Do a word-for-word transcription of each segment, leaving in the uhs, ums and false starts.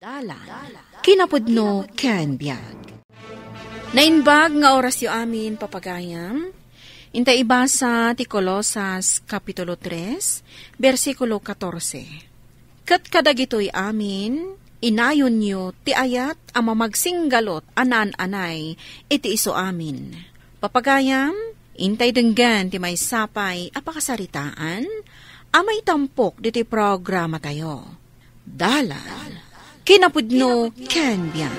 Dalan, kinapudno ken biag. Naimbag nga orasyo amin, papagayam. Inta ibasa ti Colosas, Kapitulo tres, bersikulo katorse. Ket kadagitoy amin, inayonyo ti ayat a mamagsinggalot a naan-anay iti isu amin. Papagayam, intay denggen ti maysa pay a pakasaritaan a maitampok ditoy programatayo. Dalan, kinapudno ken biag.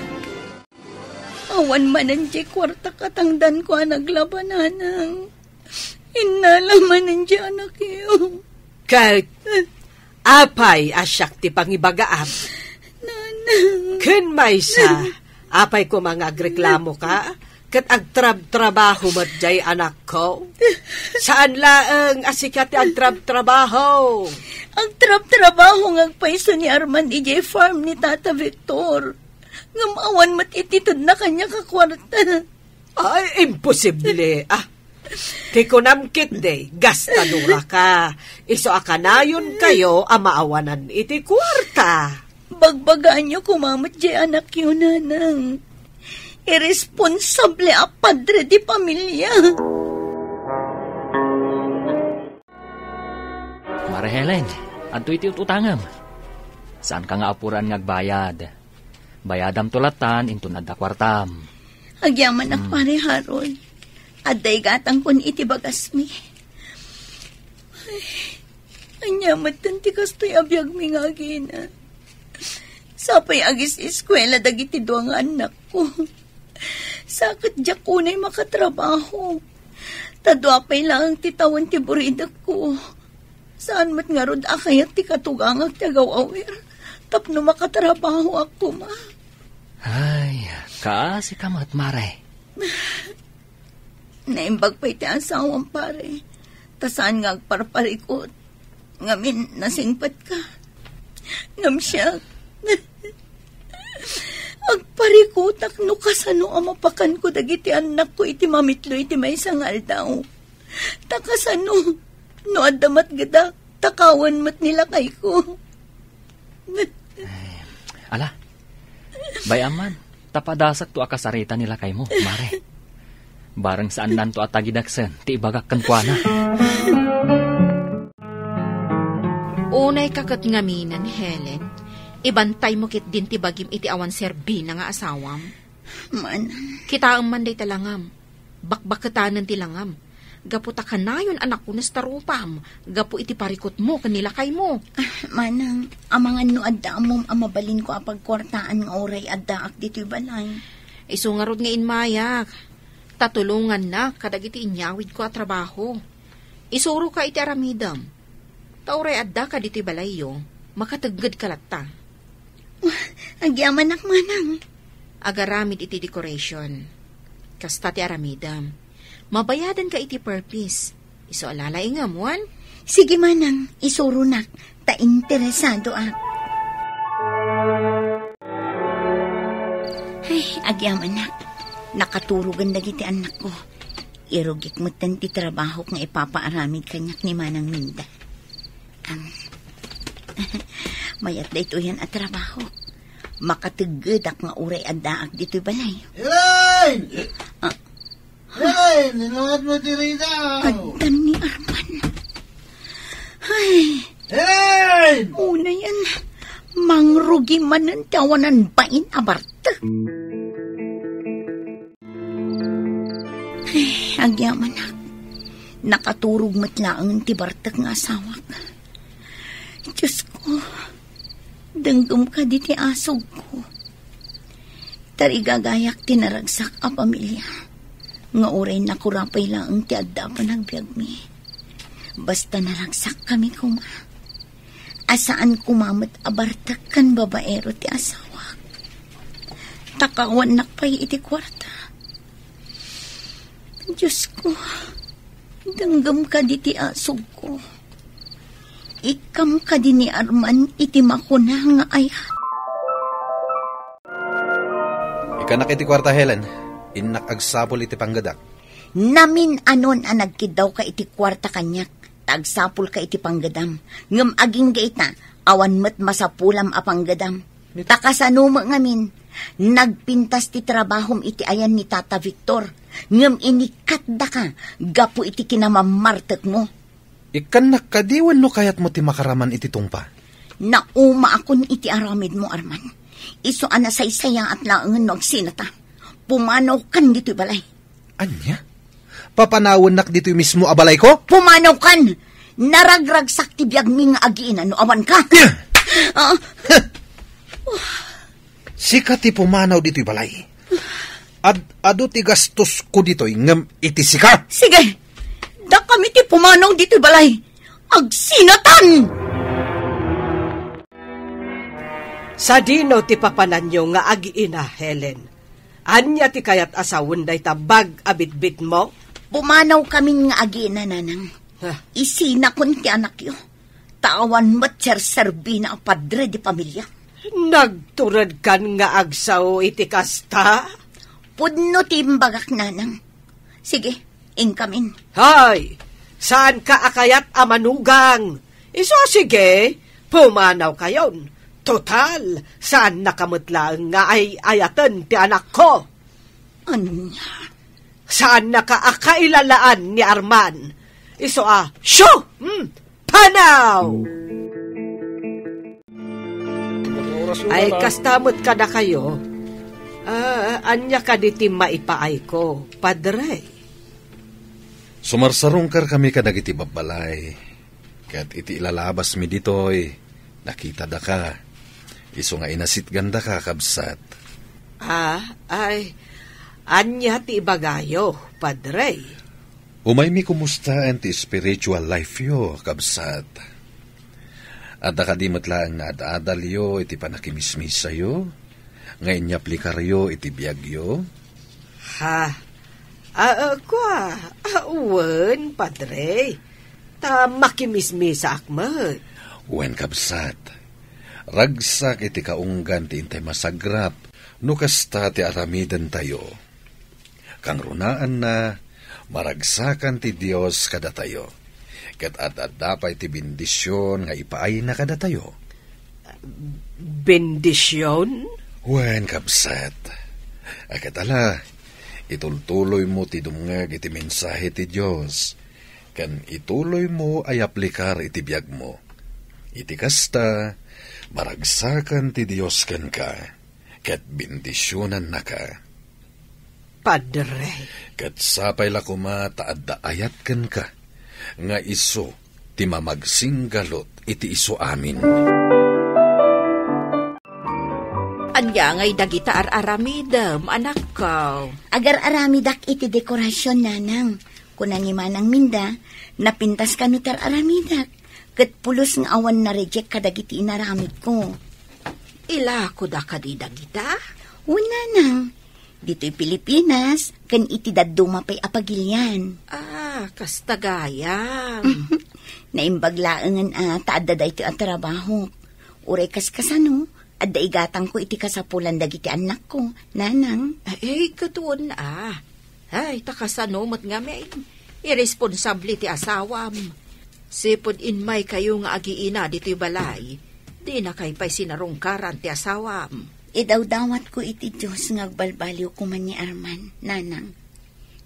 Awan manen diay kuarta katangdanko a naglabananang. Innala manen diay anakyo. Ket apay a siak ti pangibagaam? Nanang. Ken maysa, apay koma nga agreklamoka? Ket agtrabtrabaho met diay anakko? Saan laeng a sika ti agtrabtrabaho. Agtrabtrabaho nga agpayso ni Arman idiay farm ni Tata Victor. Ngem awan met iti tedna kaniak a kuarta. Ay, imposible, ah. Ti kunam ketdi, gastadoraka. Isu a kanayonkayo a maawanan iti kuarta. Bagbagaanyo koma met diay anakyo, nanang. Irresponsable a padre di pamilia. Mare Helen, adtoy ti ut-utangem. Saanka nga apuraan nga agbayad. Bayadamto lattan inton adda kuartam. Agyamanak, Hmm. Pare Harold. Adda igatangkon iti bagasmi. Ay, ania metten ti kastoy a biagmi nga agina. Sapay agis-eskuela dagiti dua nga annakko. Sa ket diak unay makatrabaho. Ta dua pay laeng ti tawen ti buridekko. Saan met ngarud a kayat ti katugangak ti agaw-awir tapno makatrabahoak koma. Ay, kaasika met, Mare. Naimbag pay ti asawam, pare. Ta saan nga agparparikut. Ngamin, nasingpetka. Ngem siak, agparikutak no kasano a mapakanko dagiti annakko iti mamitlo iti maysa nga aldaw. Ta kasano, no adda matgedak, takawan met ni lakayko. Ay, ala, bay-am man, ta padasakto a kasarita ni lakaymo, Mare. Bareng saannanto a tagidaksen ti ibagak kenkuana. Unayka ket ngaminen, Helen, ibantaymo ketdin ti bagim iti awan serbina nga asawam. Manang. Kitaem man dayta langam. Bakbaketanen ti langam. Gapu ta kanayon a nakunes ta rupam gapu iti parikutmo ken ni lakaymo. Ah, manang, amangan no adda ammom a mabalinko a pagkuartaan nga uray addaak ditoy balay. Isu ngarud nga immayak, ta tulongannak kadagiti inyawidko a trabaho. Isuroka iti aramidem. Ta uray addaka ditoy balayyo, makateggedka latta. Agyamanak, manang. Agaramid iti decoration. Kasta ti aramidem. Mabayadanka iti per piece. Isu a lalaingem, wen? Sige, manang, isuronak, ta interesadoak. Ay, agyamanak. Nakaturogen dagiti annakko. Irugik metten ti trabahok nga ipapaaramid kaniak ni Manang Minda. Am, mayat daytoyen a trabaho. Makateggedak nga uray addaak ditoy balay. Elaine! Ah. Elaine, inawat mo ti rida! Addan ni Arman. Ay. Elaine! Unayen, mangrugi manen ti awanan bain a bartek. Ay, agyamanak. Nakaturog met laeng ti bartek nga asawak. Diosko, denggem kadi ti asugko. Tarigagayak ti naragsak a pamilia nga uray nakurapay laeng ti adda a panagbiagmi. Basta naragsakkami koma. A saan koma met a bartek ken babaero ti asawak. Takawannak pay iti kuarta. Diosko, denggem kadi ti asugko. Ikkam kadi ni Arman iti makuna nga ayat. Ikkanak iti kuarta, Helen. Innak agsapul iti panggedak. Namin-anon a nagkiddawka iti kuarta kaniak, ta agsapulka iti panggedam. Ngem agingga ita, awan met masapulam a panggedam. Ta kasano met ngamin, nagpintas ti trabahom iti ayan ni Tata Victor, ngem inikkat daka gapu iti kinamammartekmo. Ikkannak kadi wenno kayatmo ti makaraman iti tungpa? Naumaakon iti aramidmo, Arman. Isu a nasaysayaat laengen no agsinata. Pumanawkan ditoy balay. Ania? Papanawennak ditoy mismo a balayko? Pumanawkan! Naragragsak ti biagmi nga agiina no awanka. Ah, Sika ti pumanaw ditoy balay. Ad-adu ti gastosko ditoy ngem iti sika. Sige, dakami ti pumanaw ditoy balay. Agsinatan! Sadino ti papananyo nga agiina, Helen? Ania ti kayat a sawen dayta bag a bitbitmo? Pumanawkamin nga agiina, Nanang. Ha? Isinakon ti anakyo. Ta awan met serserbina a padre di pamilia. Nagturedkan nga agsao iti kasta? Pudno ti imbagak, Nanang. Sige, inkamin. Hay! Saanka a kayat a manugang? Isu a sige, pumanawkayon. Total, saannaka met laeng nga ay-ayaten ti anakko. Ania? Saannaka a kailalaan ni Arman. Isu a, shoo! Hmm? Panaw! Ay, kasta met kadakayo. Ah, ania kadi ti maipaayko, Padre? Sumarsarungkarkami kadagiti babbalay. Ket iti ilalabasmi ditoy, nakitadaka. Isu nga inasitgandaka, kabsat. Ah, ay, ania ti ibagayo, Padre? Umaymi kumustaen ti spiritual life-yo, kabsat. Adda kadi met laeng nga ad-adalyo iti panakimismisayo nga inyaplikaryo iti biagyo? Ha? Ah, ah, kua, ah, wen, Padre. Ta makimismisaak met. Wen, kabsat. Ragsak iti kaunggan ti intay masagrap no kasta ti aramidentayo. Kangrunaanna, maragsakan ti Dios kadatayo, ket ad-adda pay ti bendision nga ipaayna kadatayo. Bendision? Wen, kabsat. A, ket ala, itultuloymo ti dumngeg iti mensahe ti Dios, ken ituloymo a yaplikar iti biagmo. Iti kasta, maragsakan ti Dios kenka, ket bendisionannaka. Padre. Ket sapay la koma ta adda ayat kenka, nga isu ti mamagsinggalut iti isu amin. Ania ngay dagita ar-aramidem, anakko? Agar-aramidak iti dekorasion, Nanang. Kuna ni Manang Minda, napintas kano ti ar-aramidak. Ket pulos nga awan na-reject kadagiti inaramidko. Ilakoda kadi dagita? Wen, Nanang. Ditoy Pilipinas, ken iti dadduma pay a pagilian. Ah, kasta gayam. Naimbag laengen a ta adda daytoy a trabahok. Uray kaskasano, adda igatangko iti kasapulan dagiti annakko, Nanang. Ay, ket wen a. Ay, ta kasano met ngamin? Irresponsable ti asawam. Sipud immaykayo nga agiina ditoy balay, dinakay pay sinarungkaran ti asawam. Idawdawatko iti Dios nga agbalbaliw koma ni Arman, Nanang.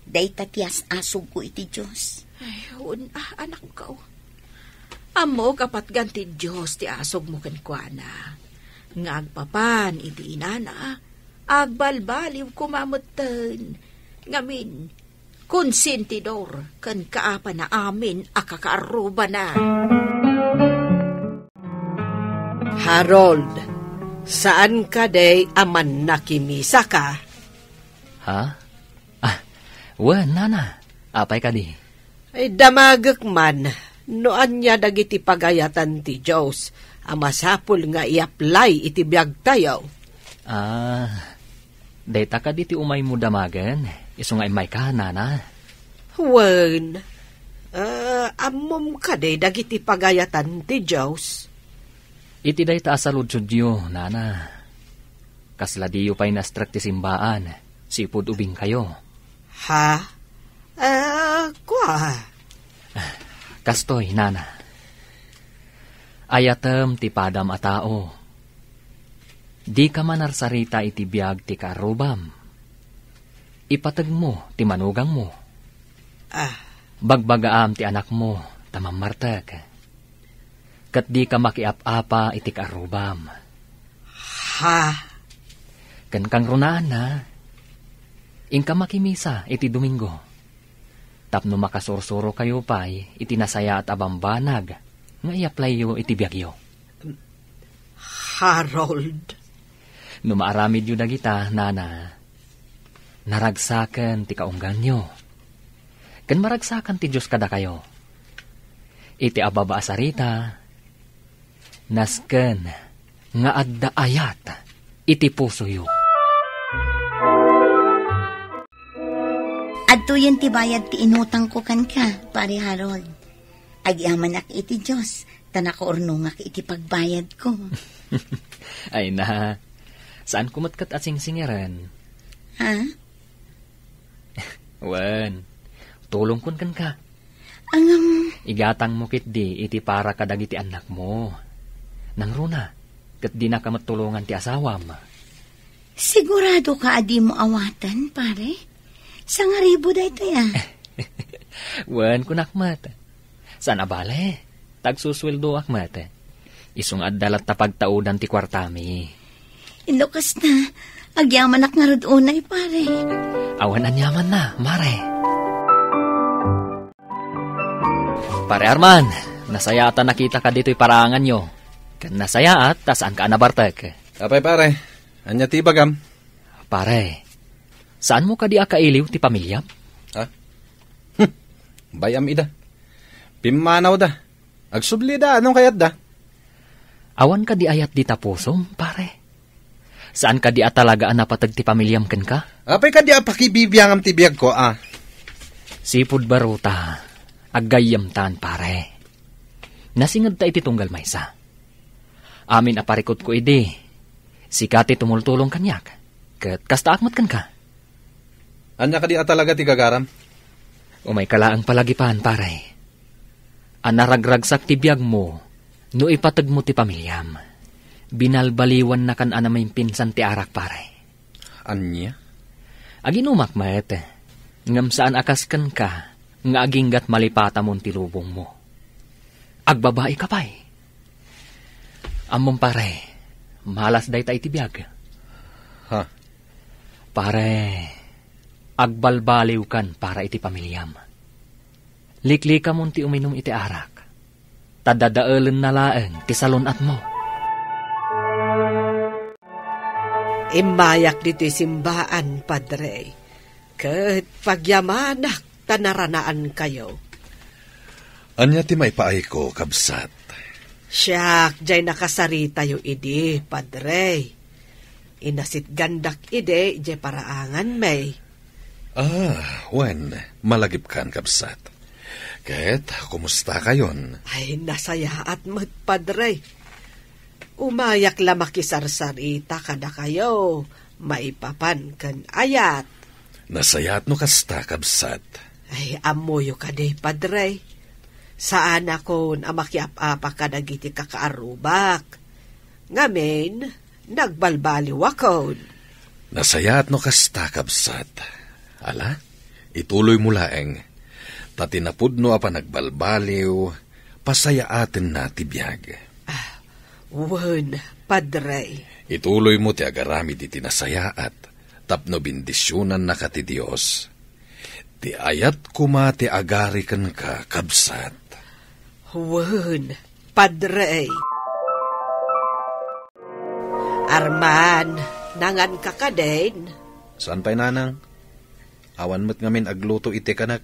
Dayta ti as-asugko iti Dios. Ay, wen a, anakko. Ammok a patgan ti Dios ti asugmo kenkuana. Nga agpapan iti inana, agbalbaliw koma metten. Ngamin, konsentidor ken kaapana amin a kakaarrubana. Harold, saan kadi a mannakimisaka? Ha? Ah, wen, Nana. Apay kadi? Ay, damagek man no ania dagiti pagayatan ti Dios a masapul nga i-apply iti biagtayo. Ah, dayta kadi ti umaymo damagen, isu nga immayka, Nana? Wen, ah, ammom kadi dagiti pagayatan ti Dios? Iti dayta a saludsodyo, Nana, kasla diyo pay nastrek ti simbaan, sipud ubingkayo. Ha? Ah, kua? Kastoy, Nana. Ayatem ti padam a tao. Dika manarsarita iti biag ti kaarrubam. Ipategmo ti manugangmo. Ah. Bagbagaam ti anakmo ta mammartek. Ket dika makiap-apa iti kaarrubam. Ha? Ken kangrunaanna, inka makimisa iti Domingo. Tapno makasursurokayo pay iti nasayaat a bambanag nga iyaplayyo iti biagyo. Harold. No maaramidyo dagita, nana, naragsaken ti kaungganyo. Ken maragsakan ti Dios kadakayo. Iti ababa a sarita, nasken nga adda ayat iti pusoyo. Adtoyen ti bayad ti inutangko kenka, Pare Harold. Agyamanak iti Dios, ta nakaurnongak iti pagbayadko. Ay na, saan ko met ket a singsingiren. Ha? Wen, tulongkon kenka. Ngem, igatangmo ketdi iti para kadagiti annakmo. Nangruna, ket dinaka met tulongan ti asawam. Sigurado ka a dimo awaten, pare? Sangaribu daytoy, a. Wen, kunak met. Saan a bale, tagsusueldoak met. Isu nga adda latta pagtaudan ti kuartami. No kasta, agyamanak ngarud unay, pare. Awan aniamanna, mare. Pare Arman, nasayaat a nakitaka ditoy paraanganyo. Ken nasayaat ta saanka a nabartek. Apay, pare, ania ti ibagam? Pare, saanmo kadi a kailiw ti pamiliam? Ha? Hm, bay-am ida. Pimmanawda. Agsublida, anong kayatda? Awan kadi ayat dita pusom, pare? Saan kadi a talaga a napateg ti pamiliam kenka? Apay kadi a pakibibiangam ti biagko, a? Sipud baruta, aggayyemtan, pare. Nasingedta iti tunggal maysa. Amin a parikutko idi, sika ti tumultulong kaniak, ket kastaak met kenka. Ania kadi a talaga ti gagaram? Umayka laeng palagipan, pare. A naragragsak ti biagmo no ipategmo ti pamiliam. Binalbaliwannakan a namimpinsan ti arak, pare. Ania? Aginumak met, ngem saan a kas kenka nga aginggat malipatamon ti lubongmo. Agbabaika pay. Ammom, pare, malas dayta iti biag. Ha? Pare, agbalbaliwkan para iti pamiliam. Liklikamon ti uminum iti arak, ta dadaelenna laeng ti salun-atmo. Immayak ditoy simbaan, Padre, ket pagyamanak ta naranaankayo. Ania ti maipaayko, kabsat? Siak jay nakasaritayo idi, Padre. Inasitgandak idi jay paraanganmi. Ah, wen, malagipkan, kabsat. Ket, kumustakayon? Ay, nasayaat met, Padre. Umayak la makisarsarita kadakayo maipapan ken ayat. Nasayaat no kasta, kabsat. Ay, ammoyo kadi, Padre. Saanakon a makiap-apa kadagiti kakaarrubak. Ngamin, nagbalbaliwakon. Nasayaat no kasta, kabsat. Ala, ituloymo laeng. Ta ti napudno a panagbalbaliw, pasayaatenna ti biag. Ah, wen, Padre. Ituloymo ti agaramid iti nasayaat, tapno bendisionannaka ti Dios. Ti ayat koma ti agari kenka, kabsat. Wen, Padre. Arman, nanganka kadin? Saan pay, nanang? Awan met ngamin agluto iti kanek.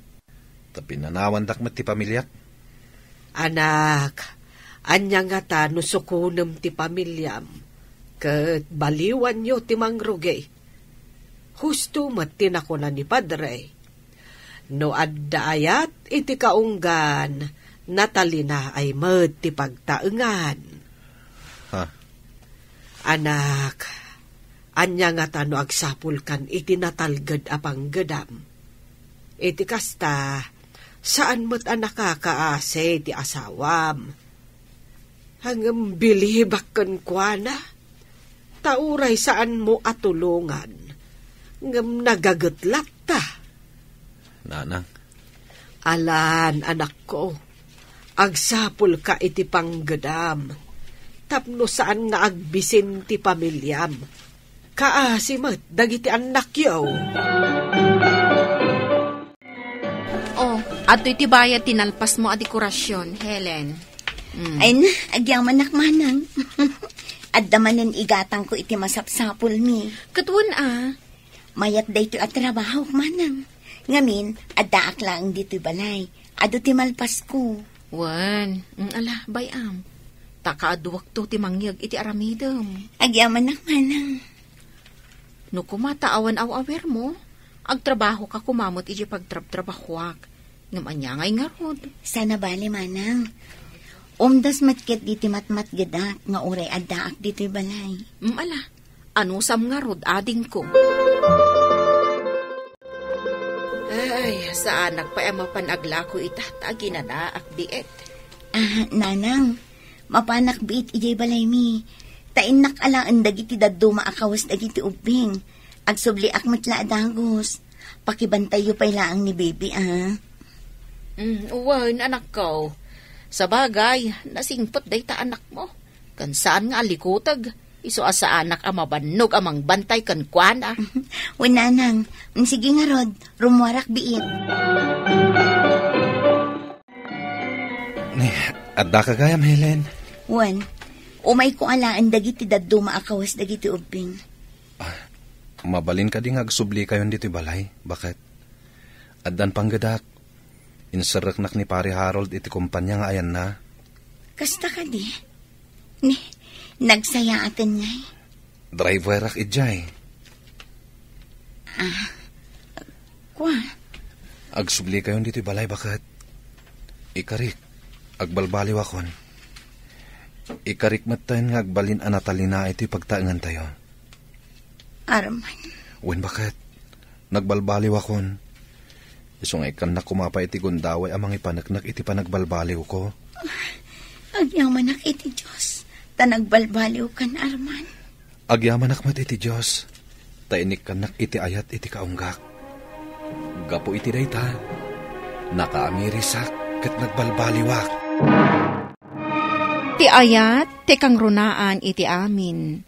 Ta pinanawandak met ti pamiliak. Anak, ania ngata no sukonem ti pamiliam, ket baliwanyo ti mangrugi? Husto met ti nakuna ni Padre. No adda ayat iti kaunggan, natalinaay met ti pagtaengan. Ha? Anak, ania ngata no agsapulkan iti natalged a panggedam? Iti kasta, saan met a nakakaasi ti asawam. Ngem bilibak kenkuana. Ta uray saanmo a tulongan, ngem nagaget latta. Nanang. Alan, anakko, agsapulka iti panggedam, tapno saan nga agbisin ti pamilyam. Kaasi met dagiti annakyo. Oh, adtoy ti bayad ti nalpasmo a dekorasion, Helen. Mm. Ay na, agyamanak manang. Adda manen igatangko iti masapsapulmi. Ket wen a. Mayat daytoy a trabahok manang. Ngamin, addaak laeng ditoy balay. Adu ti malpasko. Wen, mm, ala, bay-am. Ta kaaduakto ti mangyeg iti aramidem. Agyamanak manang. No koma ta awan aw-awirmo, agtrabahoka koma met iti pagtrabtrabahoak. Ngem ania ngay ngarud? Sana bali manang. Umdas met ket diti matmatgedak nga uray addaak ditoy balay. Mm, ala, anusam ngarud, adingko? Ay, saanak pay a mapan aglako ita, ta aginanaak biit. Ah, nanang, mapanak biit idiay balaymi. Ta innak alaen dagiti dadduma a kawes dagiti ubbing. Agsubliak met la a dagus. Pakibantayyo pay laeng ni baby, ah. Mm, wen, anakko. Sabagay, nasingpet dayta anakmo. Ken saan nga alikuteg. Isu a saanak a mabannog a mangbantay kenkuana. Wen, nanang. Mm, sige ngarud, rummuarak biit. Ni, addaka gayam, Helen? Wen, umayko alaen dagiti dadduma a kawes dagiti ubbing. Ah, mabalin kadi nga agsublikayon ditoy balay? Baket? Addan panggedak. Inserreknak ni Pare Harold iti kompania nga ayanna. Kasta kadi? Ni, nagsayaaten ngay? Driverak idiay. Ah, kua? Agsublikayon ditoy balay, baket. Ikarik, agbalbaliwakon. Ikarik metten nga agbalin a natalinaay ti pagtaengantayo. Arman. Wen, baket. Nagbalbaliwakon. Isu nga ikkannak koma pay iti gundaway a mangipaneknek iti panagbalbaliwko. Agyamanak iti Dios, ta nagbalbaliwkan, Arman. Agyamanak met iti Dios, ta inikkannak iti ayat iti kaunggak. Gapu iti dayta, nakaamirisak ket nagbalbaliwak. Ti ayat, ti kangrunaan iti amin.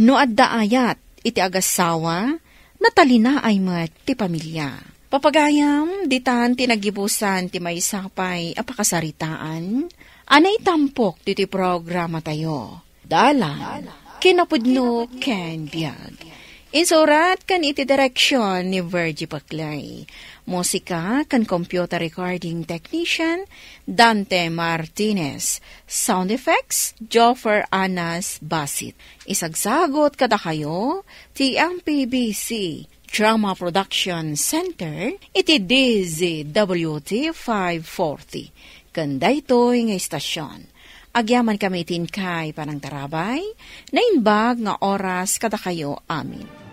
No adda ayat iti agassawa, natalinaay met ti pamilia. Papagayam, ditan ti nagibusan ti maysa pay a pakasaritaan a naitampok ditoy programatayo. Dalan, kinapudno ken biag. Insurat ken iti direksion ni Virgie Paclay. Musika ken computer recording technician, Dante Martinez. Sound effects, Joffer Anas Basit. Isagsagot kadakayo ti M P B C Drama Production Center iti D Z W T five forty. Ken daytoy nga istasion, agyamankami iti inkay panangtarabay, naimbag nga oras kadakayo amin.